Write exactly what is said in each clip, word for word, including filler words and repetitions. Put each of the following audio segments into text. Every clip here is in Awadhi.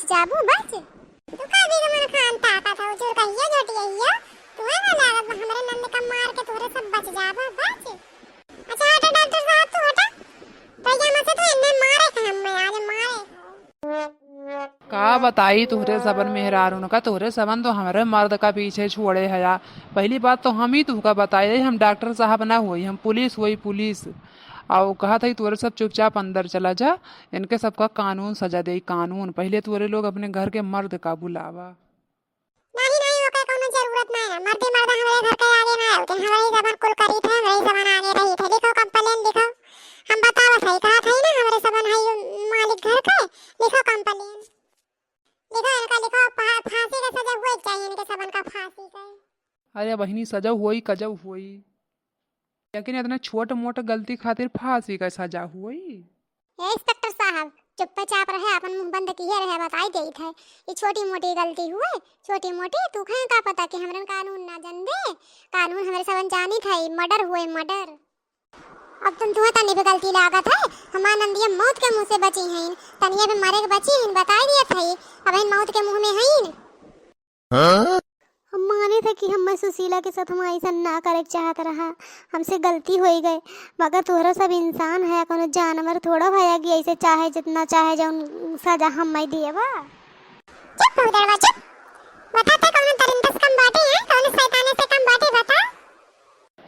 जाबू बच। तू का बीरमन खान ताकत हो, चुरकहिया झोटिया हिया। तुहे ना लागत बा हमरे नंद का मार के तोहरे सब बच जाबा बच। अच्छा हटा डॉक्टर साहब, तू हटा। पैजामा से तू इन्ने मारे के हम्मे आज मारे। का बताई तोहरे सबन मेहरारून का, तोहरे सबन तो हमरे मर्द का पीछे छोड़े हया। पहली बात तो हम ही तुहका बताई, हम डॉक्टर साहब ना होई, हम पुलिस होई, पुलिस। अउ कहत हई तोहरे सब चुपचाप अंदर चला जा, इनके सबका कानून सजा देई, कानून। पहले तोहरे लोग अपने घर के मर्द का बुलावा। नहीं, नहीं, ओके कौनो जरूरत नहीं है। मर्दे मर्दा हमरे घर के आगे ना आवे, हमरे ही जबान कुल करी थे, हमरे ही जबान आगे रही थे। लिखो complain लिखो, हम बतावत हई, कहत हई ना हमरे सबन हई मालिक घर के, लिखो complain। लिखो इनका, लिखो फा-, फांसी का सजा हुए चाहिए इनके सबन का, फांसी का। अरे बहिनी, सजा हुई, कजब हुई, लेकिन इतना छोट मोट गलती खातिर फांसी का सजा हुई? ए इंस्पेक्टर साहब, चुप्पे चाप रहे, अपन मुंह बंद किए रहे, बताई देई थे। ये छोटी मोटी गलती हुए, छोटी मोटी, तू कहे का पता कि हमरन कानून ना जान दे, कानून हमरे सबन जानी थे, मर्डर हुए, मर्डर। अब तुम तुहे तनी भी गलती लागत है, हमार नंदिया मौत के मुंह से बची हैं, तनिया भी मरे के बची हैं, बताई दिया थे, अब इन मौत के मुंह में हैं। हम माने थे कि हम्मे सुशीला के साथ हम ऐसा ना करे के चाहत रहा, हमसे गलती होई गए, मगर तोहरा सब इंसान है, कोनो जानवर थोड़ा भया कि ऐसे चाहे जितना चाहे जौन सजा हम्मे दिए बा। चुप भगदड़वा चुप, बता ते कौन दरिंदा से कम बाटे हैं, कौन शैताने से कम बाटे बता।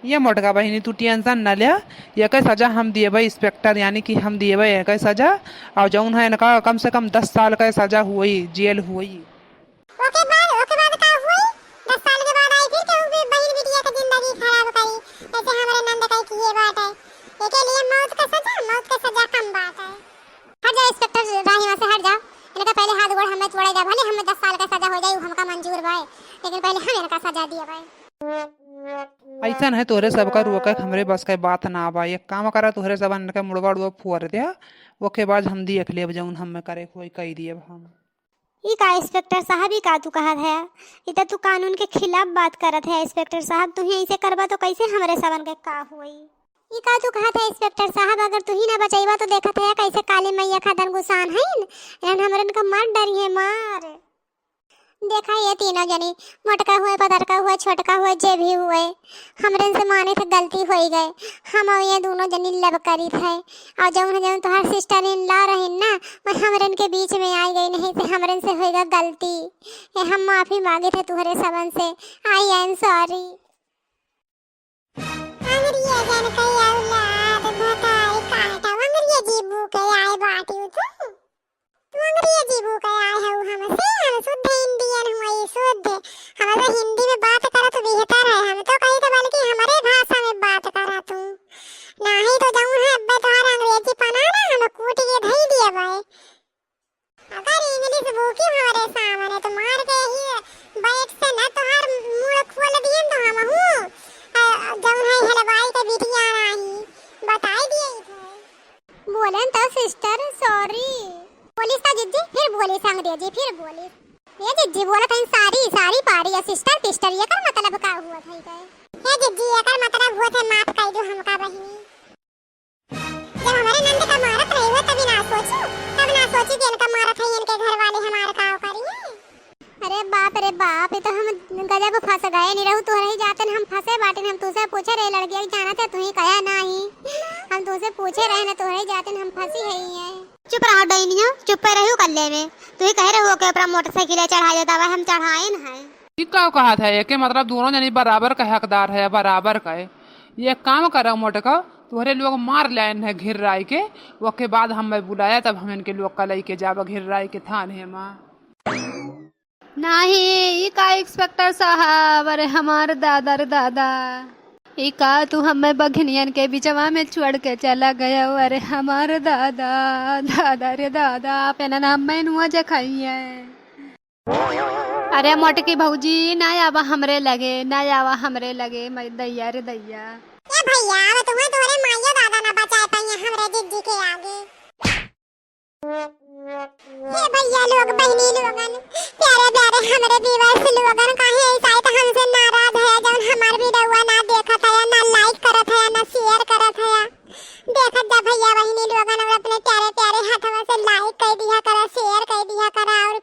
ये मोटका बहिनी, तू tension न ले, एके सजा हम दिएबे इंस्पेक्टर, यानी कि हम दिएबे एके सजा, और जौन है इनका कम से कम दस साल का सजा हुई, जेल हुई। ओके बाद, ओके बाद का हुई? दस साल के बाद आई फिर केहू भी बहिन बिटिया के जिंदगी खराब करी, जैसे हमरे नंद कई किए बाटे। एके लिए मौत का सजा, मौत का सजा कम बात है। हट जा इंस्पेक्टर राही, वहाँ से हट जा। इनका पहले हाथ गोड़ हमें तोड़े दे, भले हमें दस साल का सजा हो जाए, वो हमका मंजूर बा, लेकिन पहले हम इनका सजा दिए बा। ऐसन है तोहरे सबका रोके हमरे बस के बात ना बा। एक काम करा, तोहरे सबन के मुड़वा उड़वा फोड़ दे, ओके बाद हम देख लेब, जौन हमें करे के होई कई दिएब हम। ई का इंस्पेक्टर साहब, ई का तू कहत है? ई त तू कानून के खिलाफ बात करत है इंस्पेक्टर साहब। तू ही ऐसे करबा तो कैसे हमरे सबन के का होई? ई का तू कहत है इंस्पेक्टर साहब? अगर तू ही ना बचैबा तो देखत है कैसे काली मैया खादन गुसान हईन, एहन हमरन का मार डरी है, मार। देखा ये तीनों जनी, मोटका हुए, पतरका हुए, छोटका हुए, जे भी हुए, हमरन से माने थे गलती होई गए। हम और ये दोनों जनी love करी थे, और जौन जौन तोहार sister in law रही ना, वो हमरन के बीच में आई गई, नहीं से हमरन से होएगा गलती। ये हम माफी मांगे थे तुहरे सबन से, I am sorry। अंग्रेजन के औलाद भताई काटा, अंग्रेजी भूखे आए बाटिउ तू। तू अंग्रेजी भूखे आए हऊ हमसे, हम शुद्ध Indian हुई, शुद्ध। हम तो हिंदी में बात करत बेहतर है, हम तो कही तो बल्कि हमरे भाषा में बात करा तू। नाही तो जौन है अब्बे तोहार अंग्रेजी पना ना, हम कूट के धई दिए भाई। अगर English बोकी हमरे सामने तो मार के ही bat से ना तोहार मुड़ खोल दियन तो हमहू, अ, जौन है हलवाई के बिटिया नाही बताई दिए इधर। बोलन तो sister sorry। बोलिस तो जिज्जी, फिर बोलिस अंग्रेजी, फिर बोलिस। ये जिज्जी बोलत है सारी, सारी पारी या sister पिस्टर, एकर मतलब का हुआ था इधर? हे जिज्जी, एकर मतलब हुआ था माफ कर दो हमका बहिनी। जब हमारे नंद का मारत रही हो, तभी ना सोचू, तब ना सोचू कि इनका मारत है, इनके घर वाले हमारे का करिए। अरे बाप रे बाप, ये तो हम गजब फंस गए। नहीं रहू तोहरे ही जाते हम फंसे बाटे। हम तुझसे पूछे रहे लड़किया की, जानत है तू ही कहा नाही। हम तुझसे पूछे रहे ना, तोहरे ही जाते हम फंसी है ही है। चुप रहो डैनिया, चुप पे रहू कल्ले में। तू ही कह रहे हो कि ऊपर मोटरसाइकिल चढ़ा देता, वह हम चढ़ाए न है। ई का कहत है? एके मतलब दोनों जनी बराबर का हकदार है, बराबर का है। ये काम करा मोटका, तोहरे लोग मार लाइन है घिर्राई के, ओके बाद हमें बुलाया, तब हम इनके लोग का लेके जाब घिर्राई के थाने मा। नाही, ई का इंस्पेक्टर साहब, अरे हमार दादा रे दादा, ई का तू हमें बघनियन के बिचवा में छोड़ के चला गया, अरे हमार दादा, दादा रे दादा, आप एनन हमें नुआ जे खाइए। अरे मोटकी भौजी, ना आवा हमरे लगे, ना आवा हमरे लगे, मैं दैया रे दैया। ए भैया, अब तुम्हें तोहरे माइया दादा ना बचाए पाइए हमरे जिज्जी के आगे। हे भैया लोग, बहिनी लोगन, प्यारे प्यारे हमरे viewers लोगन, काहे ऐसा है तो हमसे नाराज है, जौन हमार video ना देखत है, ना like करत है, ना share करत है। देखत जा भैया बहिनी लोगन, और अपने प्यारे प्यारे हाथवा से like कर दिया करा, share कर दिया करा, और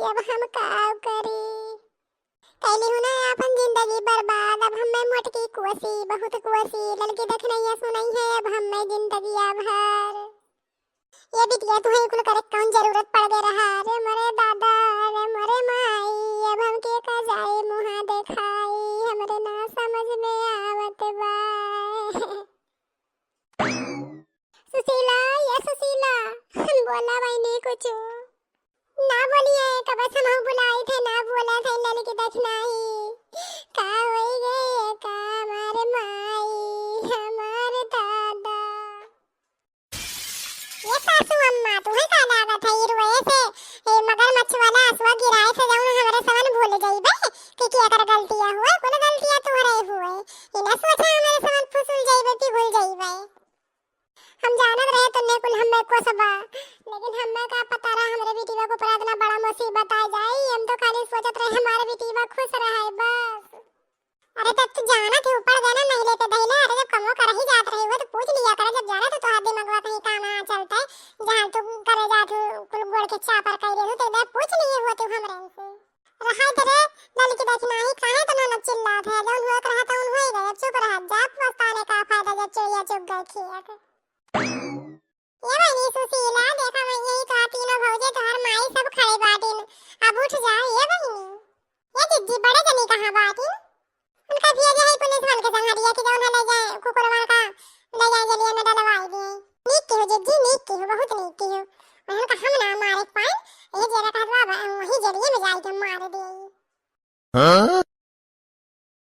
अब हम का करी? कैली हूँ ना आपन जिंदगी बर्बाद, अब हम्मे मोटकी कोसी, बहुत कोसी, ललकी दखिनैया सुनइहैं अब हम्मे जिंदगिया भर। ए बिटिया, तुहैं कुल करे कौन जरूरत पड़ गए रहा? अरे मोरे दादा, अरे मोरे माई, अब हम केका जाई मुँहा देखाई, हमरे ना समझ में आवत बा। सुशीला, ए सुशीला, बोला बहिनी कुछ। ना बोलिए, कब से हम बुलाइत है, ना बोलत है, ललकी दखिनैया। का होई गए, का हमार माई, हमार दादा। ए सासू अम्मा, तुहैं का लागत है, ई रोए से, ए मगरमच्छ वाला आंसुआ गिराए से जौन हमरे सवन भूल जइबे कि केकर गलतिया हुए, कुल गलतिया तुहरे हुए। ई ना सोचा हमरे सवन फुसुल जइबे, पिघुल जइबे। हम जानत रहे तन्ने कुल हम्मे कोसबा, लेकिन हम्मे का पता रहा हमरे बिटिया को ऊपर इतना बड़ा मुसीबत आ जाई। हम तो खाली सोचत रहे हमारे बिटिया खुश रहे बस। अरे तब तू जानत ही ऊपर जाना नहीं लेके धैले। अरे जब कमो कर ही जात रही हो तो पूछ लिया करे, जब जाना तो तोहार दिमागवा कहीं काम ना चलता है, जहाँ तू करे जात हो कुल गोड़ के चापर कह रहे हो तो इधर पूछ लिए हो तू हमरे से। रहाई दे रे, ललकी दखिनैया, काहे तो ना चिल्लात है, जौन हुआ के रहा तौन होई गए, अब चुप रह जा, पछताने का फायदा जब चिड़िया चुग गए खेत। ए बहिनी सुशीला, देखा मैं यही तो तीनों भौजे तोहर माई सब खड़े बाटिन, अब उठ जा ए बहिनी। ए जिज्जी, बड़े जनी कहाँ बाटिन? उनका भेजे है पुलिस वाले के संग हरिया कि जौन है ले जाए कुकुरवन का, ले जाए जलिया में डलवाई दे। नीक की हो जिज्जी, नीक की हो, बहुत नीक की हो। उनका हम ना मारे पाए, ये जेरा कहत बा वही जलिया में जाए के मार दे। हाँ?